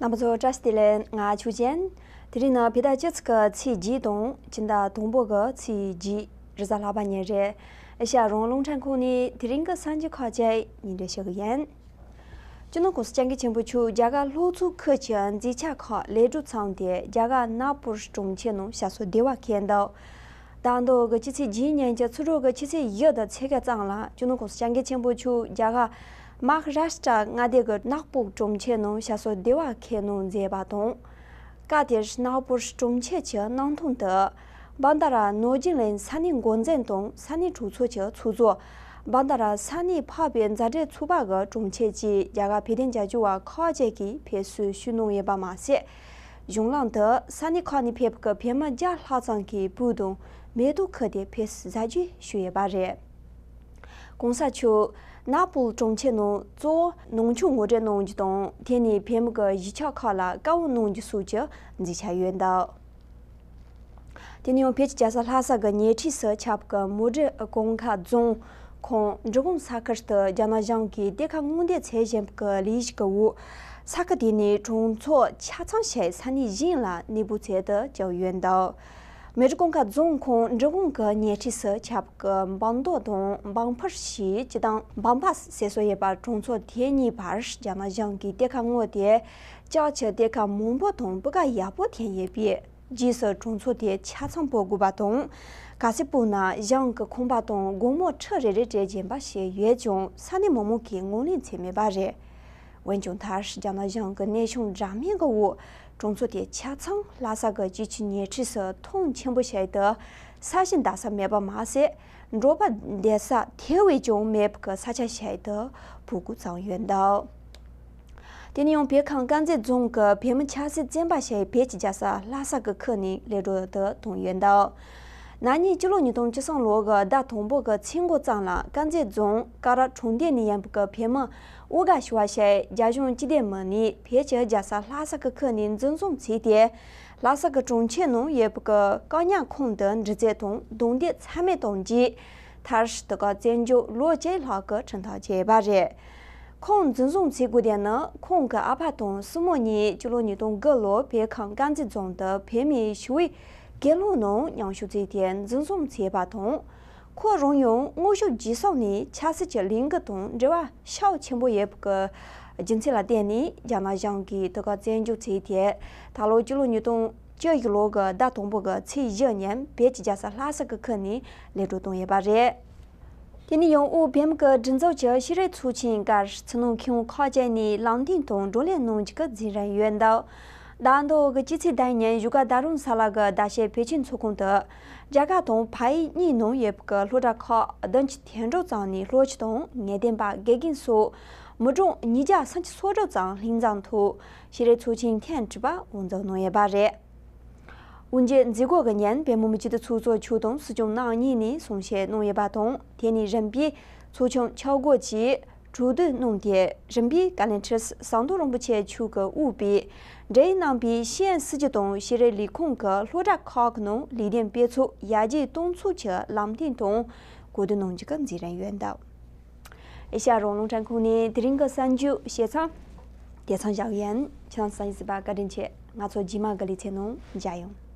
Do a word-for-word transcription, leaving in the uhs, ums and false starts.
རྣམ་པ་ཚོ་བཀྲ་ཤིས་བདེ་ལེགས། ང་ཆོས་ཅན། དེ་རིང་ནི་བོད་ཟླ་བཅུ་གཅིག་གི་ཚེས་བརྒྱད་དང་སྤྱི་ཟླ་དང་པོ་གི་ཚེས་བརྒྱད། རེས་གཟའ་ལྷག་པ་ཉིན་རེད། ཨེ་ཤ་ཡ་རང་དབང་རླུང་འཕྲིན་ཁང་ནས་དེ་རིང་གི་གསར་འགྱུར་ཁག་ཅིག་སྙན་སྒྲོན་ཞུ་གི་ཡིན། སྤྱི་ནོར་༸གོང་ས་༸སྐྱབས་མགོན་ཆེན་པོ་མཆོག་རྒྱ་གར་ལྷོ་མཚོ་ཁུལ་གྱི་མཛེས་ཆ་ཁག་ལེགས་གྲུབ་བསྩམས་ཏེ། རྒྱ་གར་ནག་པོར་གྲོང་ཁྱེར་ནང་ཞབས་སོར་བདེ་བར་འཁོད་འདུག་ད་ལོ་གི་སྤྱི་ཚེས་བརྒྱད་ཉིན་གྱི་ཚེས་དྲུག་གི་ཆུ་ཚོད་བཞི་དང་ཕྱེད་ཀ་ཙམ་ལ་སྤྱི་ནོར་༸གོང་ས་༸སྐྱབས་མགོན་ཆེན་པོ་མཆོག་རྒྱ་གར་མ་ཧ་རཱ་ཤི་ཏྲ་མངའ་སྡེ་གི་ནག་པོར་གྲོང་ཁྱེར་ནང་ཞབས་སོར་བདེ་བར་འཁོད་གནང་མཛད་པ་དང་། སྐབས་དེར་ནག་པོར་གྲོང་ཁྱེར་གྱི་གནམ་ཐང་དུ་བན་དྷ་ར་ནོར་གྱི་གླིང་ས་གནས་འགོ་འཛིན་དང་ས་གནས་གྲོས་ཚོགས་ཀྱི་ཚོགས་གཙོ། བན་དྷ་ར་ས་གནས་འཕགས་པའི་མཛའ་འབྲེལ་ཚོགས་པ་གི་དྲུང་ཆེ་བཅས་རྒྱ་གར་བོད་དོན་རྒྱབ་སྐྱོར་བ་ཁག་ཅིག་གིས་ཕེབས་བསུ་ཞུས་གནང་ཡོད་པ་མ་ཟད། གཞུང་ལམ་དུ་ས་གནས་ཁག་ནས་ཕེབས་པའི་བོད་མི་བརྒྱ་ལྷག་ཙམ་གྱིས་སྤོས་དང་མེ་ཏོག་ཁུར་ཏེ་ཕེབས་བསུ་མཛད་རྗེས་ཞུས་ཡོད་པ་རེད། ༸གོང་ས་མཆོག་ནག་པོར་གྲོང་ཁྱེར་ནང་གཙོ་བོ་ནང་ཆོས་ངོ་སྤྲོད་གནང་རྒྱུ་དང་། དེ་ནས་བོད་མི་གི་གཞིས་ཆགས་ཁག་ལ་བཀའ་དབང་གནང་རྒྱུ་སོགས་ཀྱི་མཛད་འཆར་ཡོད་འདུག་དེ་ནས་ཡང་བོད་ཀྱི་རྒྱལ་ས་ལྷ་ས་གི་ཉེ་འཁྲིས་སུ་ཆགས་པའི་མུ་ཌི་ཀོང་ཁ་རྫོང་ཁོངས་འབྲི་གུང་ས་ཁུལ་དུ་རྒྱ་ནག་གཞུང་གིས་གཏེར་ཁ་སྔོག་འདོན་བྱེད་བཞིན་པའི་ལས་གཞི་གི་འོག་ས་ཁུལ་དེ་ནས་གྲོང་ཚོ་ཆ་ཚང་ཞིག་ས་གནས་གཞན་ལ་གནས་སྤོ་བྱེད་དུ་བཅུག་ཡོད་འདུག་མུ་ཌི་ཀོང་ཁ་རྫོང་ཁོངས་འབྲི་གུང་གི་ཉེ་འཁྲིས་སུ་ཆགས་པའི་འབའ་མདོ་དང་འབའ་ཕུར་ཞེས་སྤྱི་བཏང་འབའ་ཕ་ཟེར་སྲོལ་ཡོད་པ་གྲོང་ཚོ་དེ་གཉིས་བར་རྒྱ་ནག་གཞུང་གིས་གཏེར་ཁ་བསྔོགས་ཏེ། ལྕགས་ཀྱི་གཏེར་ཁ་མང་པོ་དང་སྤུས་ཀ་ཡག་པོ་འཐེན་ཡོད་པས། རྗེས་སུ་གྲོང་ཚོ་དེ་ཆ་ཚང་སྤོ་དགོས་པ་དང་། གལ་སྲིད་སྤོས་ན་གཞུང་གི་ཁང་པ་དང་སྒོར་མོ་ཁྲི་རེ་རེ་སྤྲད་བཞིན་པ་ཞིག་ཡོད་ཀྱང་ས་གནས་མི་མང་གིས་ངོས་ལེན་བྱས་མེད་པ་རེད། འོན་ཀྱང་མཐར་རྒྱ་ནག་གཞུང་གི་གནས་ཆུང་འདྲ་མིན་གྱི་འོག་གྲོང་ཚོ་དེ་ཆ་ཚང་ལྷ་ས་གི་སྤྱི་ཆུ་ཉེ་འཁྲིས་སུ་མཐོངས་ཆེན་པོ་ཞིག་ཏུ་ས་གཞི་འདེབས་ས་མེད་པ་མ་ཟད། འབྲོག་པ་བསྡད་ས་དེ་བས་ཀྱང་མེད་པའི་ས་ཆ་ཞིག་ཏུ་སྤོ་དགོས་བསམ་ཡོད་འདུག་དེ་ནས་ཡང་བོད་ཁམས་དཀར་མཛེས་རྫོང་གི་བོད་མི་ཆབ་སྲིད་བཙོན་པ་ཞིག་བོད་ཀྱི་རྒྱལ་ས་ལྷ་ས་གི་ཁུལ་ནས་གློད་གྲོལ་དུ་བཏང་ཡོད་འདུག་ན་ནིང་སྤྱི་ལོ་ཉིས་སྟོང་བཅུ་གསུམ་ལོ་གི་ཟླ་དང་པོ་གི་ཚེས་འགོ་ཙམ་ལ་དཀར་མཛེས་རྫོང་ཀ་ར་གྲོང་སྡེ་ནས་ཡིན་པའི་བོད་མི་འུ་དགའ་ཞུ་བ་ཞིག་རྒྱ་གཞུང་སྤྱི་བདེ་མི་སྣས་བོད་ཀྱི་རྒྱལ་ས་ལྷ་ས་གི་ཁུལ་ནས་འཛིན་བཟུང་བྱས་ཏེ། ལྷ་ས་གི་གྲོང་ཁྱེར་ནང་ཡོད་པའི་བཀག་ཉར་ཁང་དུ་འདྲི་རྩད་དང་རྡུང་རྡེག་ཚད་མེད་གཏོང་རྗེས། མཐར་དེ་ག་བཙོན་འཇུག་ལོ་བཅུ་ལྷག་གི་ཁྲིམས་ཐག་བཅད་པ་རེད། ཁོང་འཛིན་བཟུང་བྱེད་དགོས་དོན་ནི་ཁོང་གི་ཨ་ཕ་དང་སྲིང་མོ་གཉིས་སྤྱི་ལོ་ཉིས་སྟོང་དགུ་ལོར་བོད་ཁམས་དཀར་མཛེས་རྫོང་དུ་བོད་མིའི་ཞི་བའི་སྒེར་ལངས་ནང་མཉམ་ཞུགས་བྱས་ཏེ་འཛིན་བཟུང་བྱས་པ་དང་། ཁོ་རང་ཡང་དངོས་ཤུགས་རྒྱུད་གསུམ་ནས་ཆབ་སྲིད་ཀྱི་ལས་འགུལ་དང་འབྲེལ་བ་ཤུགས་ཆེན་པོ་ཡོད་པའི་རྒྱུ་མཚན་ལ་བརྟེན་ནས་རྒྱ་ནག་གཞུང་གིས་དེ་ག་བཙོན་འཇུག་བྱས་ཏེ། ད་ལོ་སྤྱི་ལོ་ཉིས་སྟོང་བཅུ་བཞི་ལོ་གི་ཟླ་དང་པོ་གི་ཚེས་བཞི་ཉིན་བོད་ཀྱི་རྒྱལ་ས་ལྷ་ས་གི་ཁུལ་ནས་གློད་གྲོལ་བཏང་ཡོད་པ་རེད། དེ་ནས་ཡང་དབུས་བོད་མི་གི་སྒྲིག་འཛུགས་ཀྱི་ཤེས་རིག་ཚོགས་ཆེན་ཁག་ཕྱི་ནང་ཁྱོན་ཁག་ཅན་ནས་ལམ་སྟོན་དང་བགྲོ་གླེང་གནང་རྒྱུ་གི་འཛིན་རིམ་ཡོད་འདུག་ཟླ་མདོ་གི་སྤྱི་ཚེས་བདུན་ཉིན་བཞུགས་སྒར་རྡ་རམ་ས་ལ་གི་ཟླ་ཤས་བོད་ཁྱིམ་ཚོགས་ཁང་དུ། རྒྱ་གར་དང་བལ་ཡུལ་གཉིས་ནང་ཡོད་པའི་སློབ་གྲྭ་ཁག་བདུན་ཅུ་དོན་དྲུག་ཙམ་ནས་སློབ་ཕྱི་དང་ངེས་སྟོན་པ་དགེ་རྒན་སོགས་མི་གྲངས་ཉིས་བརྒྱ་སུམ་ཅུ་སོ་དྲུག་ཙམ་ལྷན་འཛོམས་ཐོག་ཤེས་རིག་ཚོགས་ཆེན་ཐེངས་དྲུག་པ་དབུ་འཛུགས་གནང་ཡོད་པ་རེད། དབུ་འབྱེད་མཛད་སྒོ་གི་ཉིན་བོད་མི་མང་སྤྱི་འཐུས་ཚོགས་གཙོ་མཆོག་དང་སྲིད་སྐྱོང་རྣམ་གཉིས་ནས་གསུང་བཤད་གནང་ཡོད་པ་དང་། དེ་ནས་རིམ་པས་ཚོགས་ཆུང་ཆ་བགོས་ཀྱིས་གྲོས་བསྡུར་གནང་སྟེ། རིམ་པས་བཀའ་བློན་ཁྲི་ཟམ་གདོང་རིན་པོ་ཆེ་མཆོག་གིས་དབུས་པའི་འབྲེལ་ཡོད་རྣམ་པས་ཤེས་ཡོན་སྲིད་ཇུས་དང་ཤེས་རིག་ལས་ཁུངས་ཀྱི་སློབ་གྲྭ་ཁག་གི་ནང་ལས་དོན་སྤེལ་ཚུལ་ཡར་རྒྱས་གཏོང་ཚུལ་གྱི་ལམ་སྟོན་དང་གོ་བསྡུར་གནང་རྒྱུ་གི་མཛད་རིམ་ཡོད་འདུག་ཨེ་ཤ་ཡ་རང་དབང་རླུང་འཕྲིན་ཁང་ནས་དེ་རིང་གི་གསར་འགྱུར་བཤད་མཚམས་དེ་ཙམ་བཞག་ཡིན། ཁྱེད་རང་གསན་གཟིགས་པ་བཀའ་དྲིན་ཆེ། ང་ཚོ་རྗེས་མ་གི་ལེ་ཚན་ནང་མཇལ་ཡོང་།